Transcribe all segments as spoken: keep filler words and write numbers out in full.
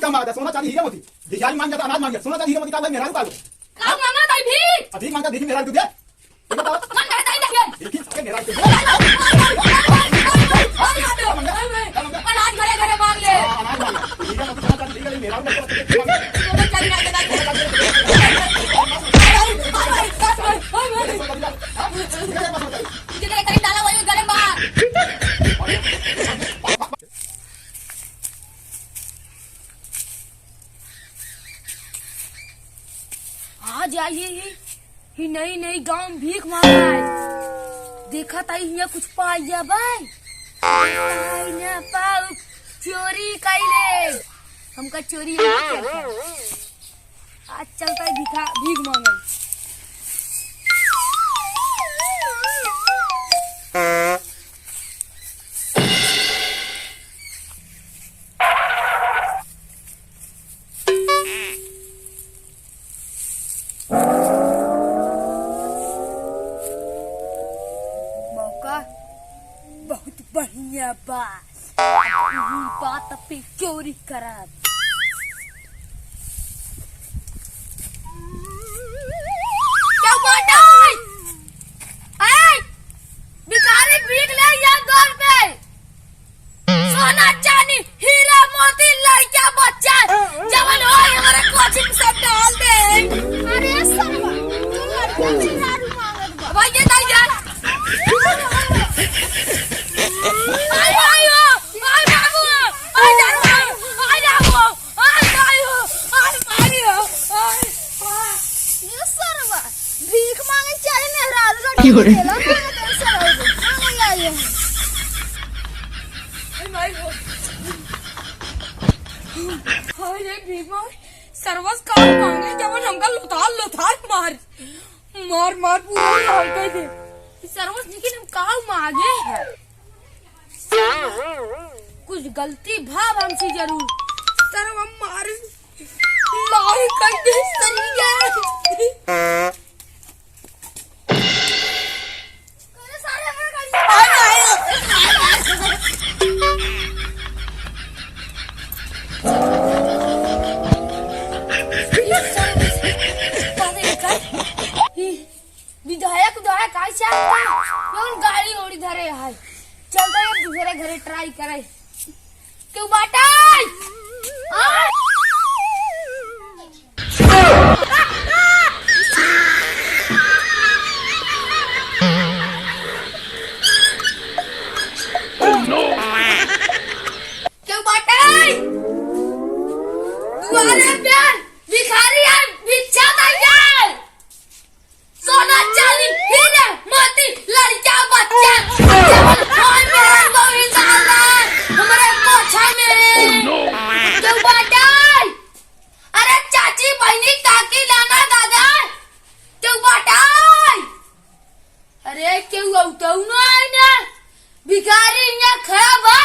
का मांगत है? सोना, चांदी, हीरा, मोती। भिखारी मांग जाता, अनाज मांग गया। सोना, चांदी, हीरा, मोती का भाई मेहरारू का लो। का मांगत है भीख? अभी मांगता, देखी मेहरारू तुझे। देखी सबके मेहरारू तुझे। अनाज घरे घरे मांग ले। हाँ, अनाज मांग ले। हीरा, मोती, सोना, चांदी, हीरा, मेहरारू का लो। आज आई ही, ही नई नई गाँव में भीख मांगा है। देखा ताई हियाँ कुछ पाई जाबे। पाई ना पाऊ, चोरी कैले। हमका चोरी ना करता। आज चलता है भिखा-, भीख मांगे। मौका बहुत बढ़िया बा। ई बात पे चोरी करब। क्या बात है? ए, भिखारी भीख ले या घर पे। सोना चांदी, हीरा मोती, लड़का बच्चा, जवन होई हमरे कोचिंग से डाल दे। अरे सरवा, तू लड़का मेहरारू मांगत बा। भाई ये दाई जान। आई भाई हो, आई बाबू हो, आई जान भाई, आई जान हो, आई भाई हो, आई माई हो, आई, आई। ये सरवा, भीख मांगे चले मेहरारू लड़की क्यों रे? देला मांगे तेरे सरवा, मांगे आई है। आई माई हो। हाय रे भीमा, सरवस का मांगे जवन हमका लुथार लुथार मार, मार मार पूरा मार दे दे। सरवस जी के हम का मांगे है? कुछ गलती भाव हमसे जरूर। सरवा मार, मार कर दे सरिया। विधायक, विधायक, आई से आता? कौन गाड़ी ओड़ी धरे है? चलता है दूसरे घरे try करे। क्यों बाटे? आ? क्यों बाटे? दुआरे पे भिखारी है, भिक्षा मांगे। सोना चांदी, हीरे मोती, लड़का बच्चा, जवन होई मेरे गोविंद दादा, हमरे पोछा में। क्यों बाटे? अरे चाची, बहिनी, काकी, नाना, दादा, क्यों बाटे? अरे क्यों अउतऊ ना आई ना? भिखारी यहाँ खड़ा बा,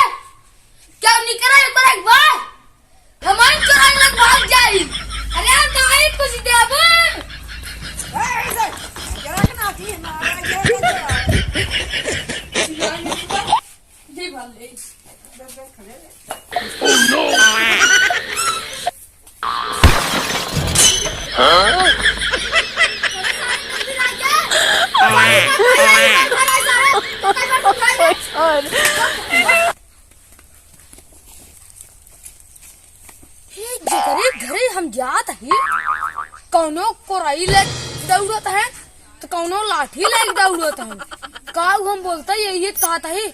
क्यों निकरा एक बार, एक बार? हमारी चोराई लोग भाग जाई। अरे नाहीं कुछ देबो। दे भले। हे, जेकरे घरे हम जात ही, कौनो कोरई ले दौड़त है, तो कौनो लाठी ले दौड़त है। काऊ हम बोलते यही कहत ही,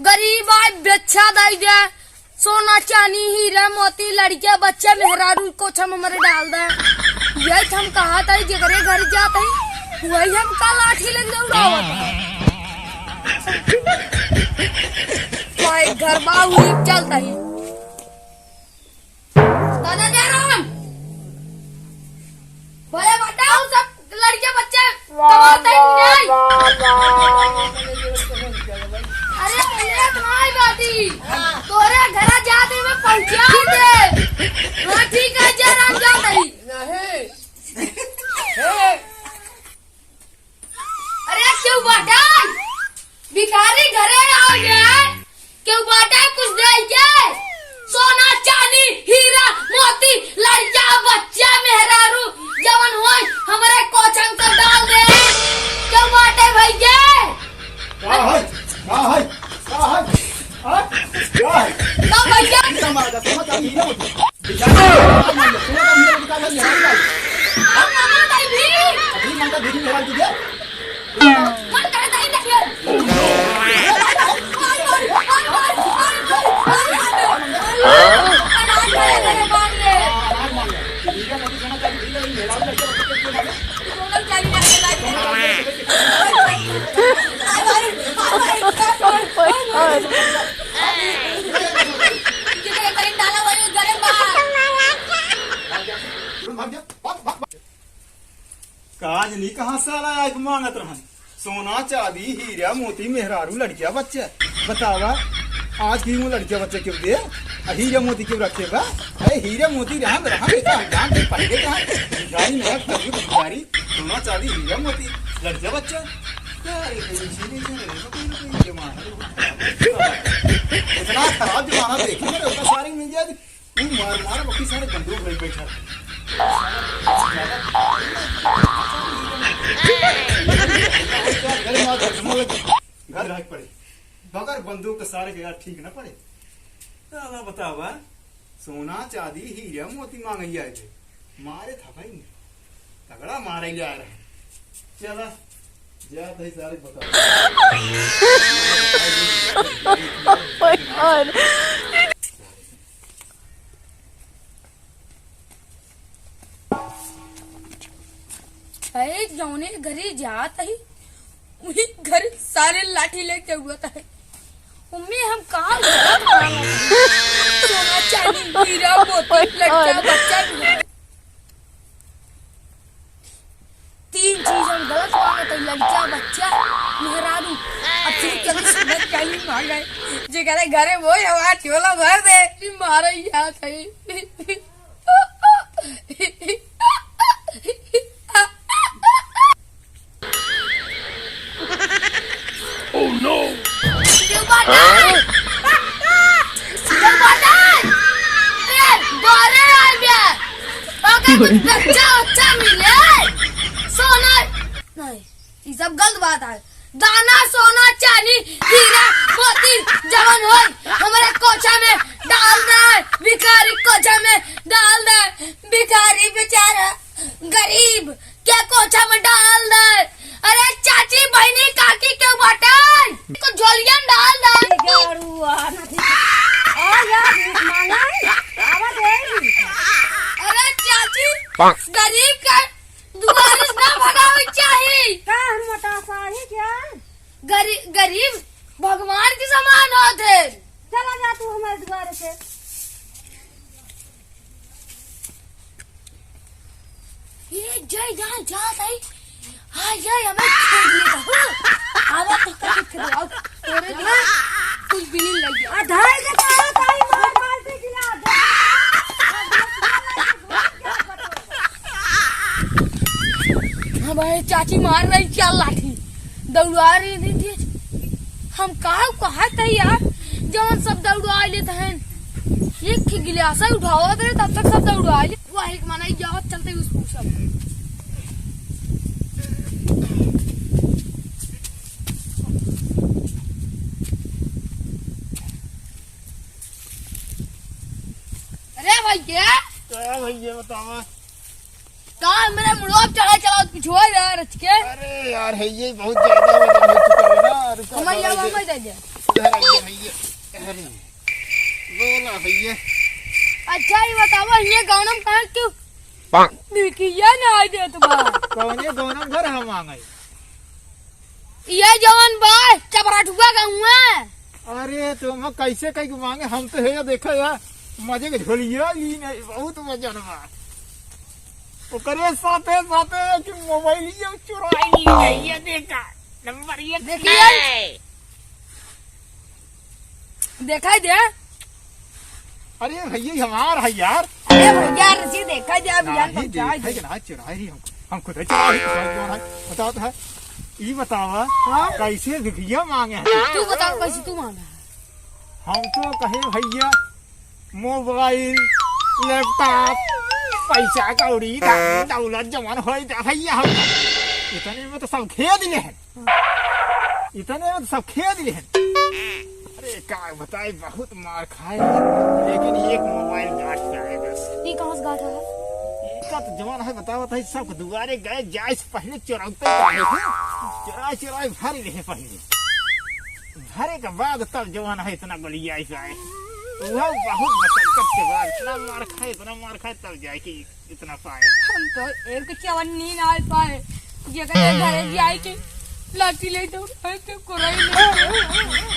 गरीब आए, भिक्षा दई दे, सोना चानी, हीरा मोती, लड़किया, बच्चा, मेहरारू, कोछा में हमरे डाल दे। यही तो हम कहत ही, जेकरे घर जात ही, वही हमका लाठी ले दौड़ावत है। भाई घर बाऊ चलत ही। दादा जयराम, भले बताओ सब लड़के बच्चे कमाते नहीं। अरे भले तुम्हारी बाती, तोरे घरा जाते में पहुंचा दे। हाँ ठीक है जयराम, जा तई। नहीं। हे। अरे क्यों बाटे? भिखारी घरे आ गया। क्यों बाटे कुछ दे के? अब मामा ताई भी। अभी मांगा बीड़ी निकाल तुझे। मन करे ताई देखिए। काज नहीं कहाँ साला आइके मांगत रहन। सोना, चांदी, हीरा, मोती, मेहरारू, लड़किया, बच्चा। बतावा, आज की वो लड़किया, बच्चा क्यों दे? आ हीरा, मोती क्यों रखे बा? अरे हीरा, मोती रहन, रहन, बेटा, हम जान के पहले कहा, भिखारी, नरक, कलयुग, भिखारी, सोना, चांदी, हीरा, मोती, लड़किया, बच्चा। क्या रे, कोई इसी नहीं है, कोई ना कोई जमाना है। इतना खराब जमाना देखे मेरे, उतना सारी मिल जाए। तू मार, मार, बाकी सारे बंदूक लेके बैठा। घर मार, घर समझ लगे। घर रह पड़े। बगैर बंदूक के सारे के यार ठीक ना पड़े। तो अब बतावा, सोना, चांदी, हीरा, मोती मांगे आए थे। मारे था भाई। तगड़ा मारे जा रहा है। चला, जा भाई सारे बता। Oh my God। अरे जौने घरी जात ही, वही घरी सारे लाठी लेके हुआ था। मम्मी, हम कहाँ गलत मांगत हई? सोना, चांदी, हीरा, मोती, लड़का, बच्चा भी है। तीन चीज हम गलत मांगत हई, लड़का, बच्चा, मेहरारू। अब तू चल सुबह कहीं मांगे, जेकरे घरे वो हमार झोला भर दे, मारे ही हाथ है। Oh no! शिव बाटन! शिव बाटन! ए, घरे आ गया। ओके, कुछ बच्चा उच्चा मिले। सोना। नहीं, ये सब गलत बात है। दाना, सोना, चांदी, हीरा, मोती, जवन होई, हमरे कोछा में डाल दे। भिखारी कोछा में डाल दे। भिखारी बेचारा गरीब के कोछा में डाल दे। अरे चाची, बहिनी, काकी, केहू बाटे? तो झोलिया में डाल दे। गाड़ुआ, ना ठीक। आ जा, भीख मांगे। आवा दे। अरे चाची, गरीब के दुआरे से ना भगावे चाही। का हम मोटा साही क्या? गरी-, गरीब भगवान के समान होत है। चला जा तू हमारे दुआरे से। ये जय जहाँ जात आई। हाँ, ये हमें छोड़ लेता। हाँ, आवा तो कर के आओ। तोरे तो कुछ भी नहीं लग गया। आ, धाई के तो आवत आई, मार, मार के गिरा दे। हमारे चाची मार रही क्या लाठी, दौड़ा रही थी। हम का कहत है यार, जवन सब दौड़ा लेत हैं, एक गिलास उठावत रहे, तब तक सब दौड़ा ले। वही के माना, ये आवत चलते उस पूछब। अरे भैया। क्या भैया, बतावा। का मेरे मुड़वा पे चढ़ा चढ़ा पिछुआ यार, रच के। अरे यार, है ये बहुत ज्यादा वजन हो चुका है ना, रुको, हमारे यहाँ दे। हमारे दे दे। इधर आइए भैया। अरे, बोला भैया। अच्छा, ये बतावा, ये गाना में कहाँ क्यों पाक। बिकिया ना आ जात बा। कौने गाना में घर हम आ गए? ये जवन बा, चपराठुआ गाँव है। अरे, तुम कैसे कह के मांगे? हम तो है, देखो यार, मजे के झोलिया ली नहीं, बहुत वजन बा। ओकरे साथे साथे कि मोबाइल ये चुराई ली है, ये देखा, नंबर एक देखिए। पे। देखा दे। अरे भैया, ये हमार है यार। अरे भैया, रसी देखा दे, अभी जान नहीं, पहचान देखा दे। कि ना, चुराई ही हम, हम खुद ही चुराई, चुराई कौन है? बताओ तो है। ई बतावा, हाँ? कैसे भिखिया मांगे हैं? तू बताओ, कैसे तू मांगा? हम तो कहे भैया, मोबाइल, लैपटॉप, पैसा कौड़ी, धन दौलत जवन होई दे भैया हम। इतने में तो सब खेद ले हैं। इतने में तो सब खेद ले हैं। अरे का बताई, बहुत मार खाए, लेकिन एक मोबाइल गाँठ जाए बस। ई कहाँ से गाँठ है? एका तो जवान है, बतावत है, सब दुआरे गए, जाए से पहले चुरौते जाए, चुराए चुराए भर ले पहले, भरे के बाद तब जवान है इतना गोलियाई जाए। वह बहुत मशक्कत के बाद इतना मार खाए, इतना मार खाए, तब जाए कि इतना पाए। हम तो एक चवन्नी ना पाए, जेकर घरे जाए के लाठी ले दो, तो कोई नहीं,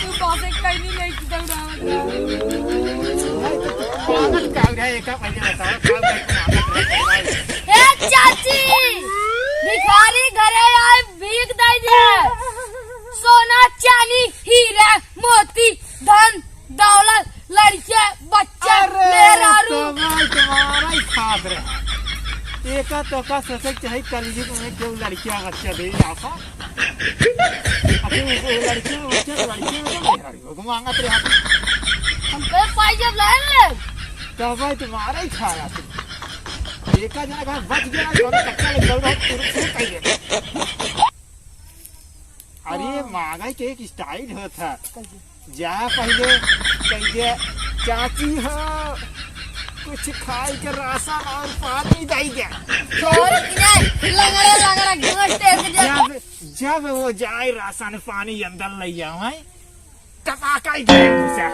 तू बातें कहीं नहीं दौड़ावत। भाई, तो तू मांगत का रहे, एका पहले बताओ, का भाई तू मांगत रहे? ए चाची, भिखारी घरे आए, भीख दे दे, सोना, चांदी, हीरा, मोती, धन, दौलत, लड़के, बच्चे, अरे, मेहरारू। तो भाई तुम्हारा ही खात रहे। एका तो का सोचे के चाही, कलयुग में केहू लड़किया बच्चा दे जाता। अभी वो लड़किया बच्चा तो लड़किया में तो मेहरारू को मांगत रहे। हम पे पाई जब लाए ले। तो भाई तुम्हारा ही खाया तू। एका जना का बच गया, तो कच्चा लग जाओ, तुरंत से कही दे। अरे, हाँ। मांगे के एक style होत है। कैसे? जा पहले कह दे, "चाची हो, कुछ खाए के राशन और पानी दे दे।" और किनारे लंगड़ा, लंगड़ा घास टेक दे। जब, जब वो जाए राशन पानी अंदर ले जावे, टपाका ही दे घुसा।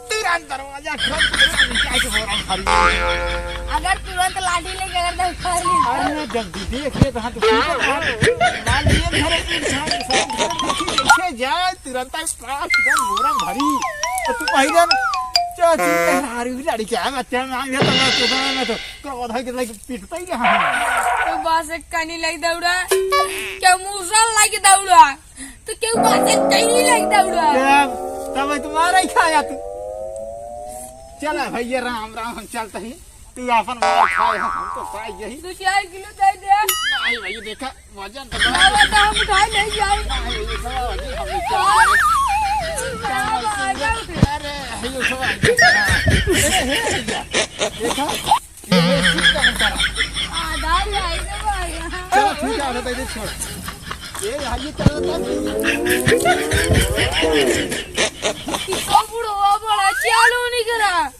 तुरंत दरवाजा खोल, तुरंत निकाल के बोरा भरी। अगर तुरंत लाठी लेके अगर दे-, अरे, जब देख ले तो हाथ उठा के मार, मार लिए घरे पीट झाड़, सब घर देखी जैसे जाए, तुरंत ही पाँच दन बोरा भरी। तो तू पहिरन, चाची, मेहरारू, लड़का, बच्चा, मांग ले, तो मैं तो, मैं तो, क्रोध है कि लाइक पीटता ही रहा है। तो बस एक कनी लाइक दौड़ा, क्या मूसल लाइक दौड़ा? तो केहू बात से कहीं नहीं लगता उड़ा। तब, तब तुम्हारा ही खाया तू। चला भैया, राम राम, हम चलते ही। तू अपन मार खाए, हम तो पाई यही। दो चार किलो दे दे। नहीं भैया, देखा, वजन तो बाबा तो हम उठा नहीं जाए। नहीं भैया, सब वजन हम उठा जाए। बाबा, आ जाओ। अरे, हे उठो, आ जाओ। अरे, हे भैया, देखा, ये, ये ठीक है, हम करा। आधा जाए तो भाई। चलो, ठीक है, आधा दे दे, छोड़। ये, यहाँ ये चल रहा था। कितना बुढ़वा बड़ा चालू नहीं करा।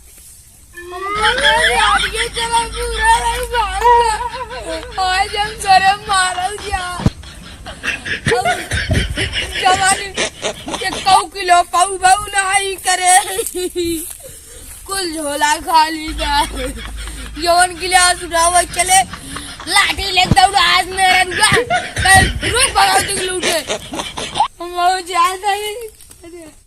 हमको तो यार ये चला पूरा नहीं मारना। आज हम घरे मारल जा। अब जवानी के कौ किलो पाऊ भाऊ नहीं करे। कुल झोला खाली बा। जवन गिलास उठावे चले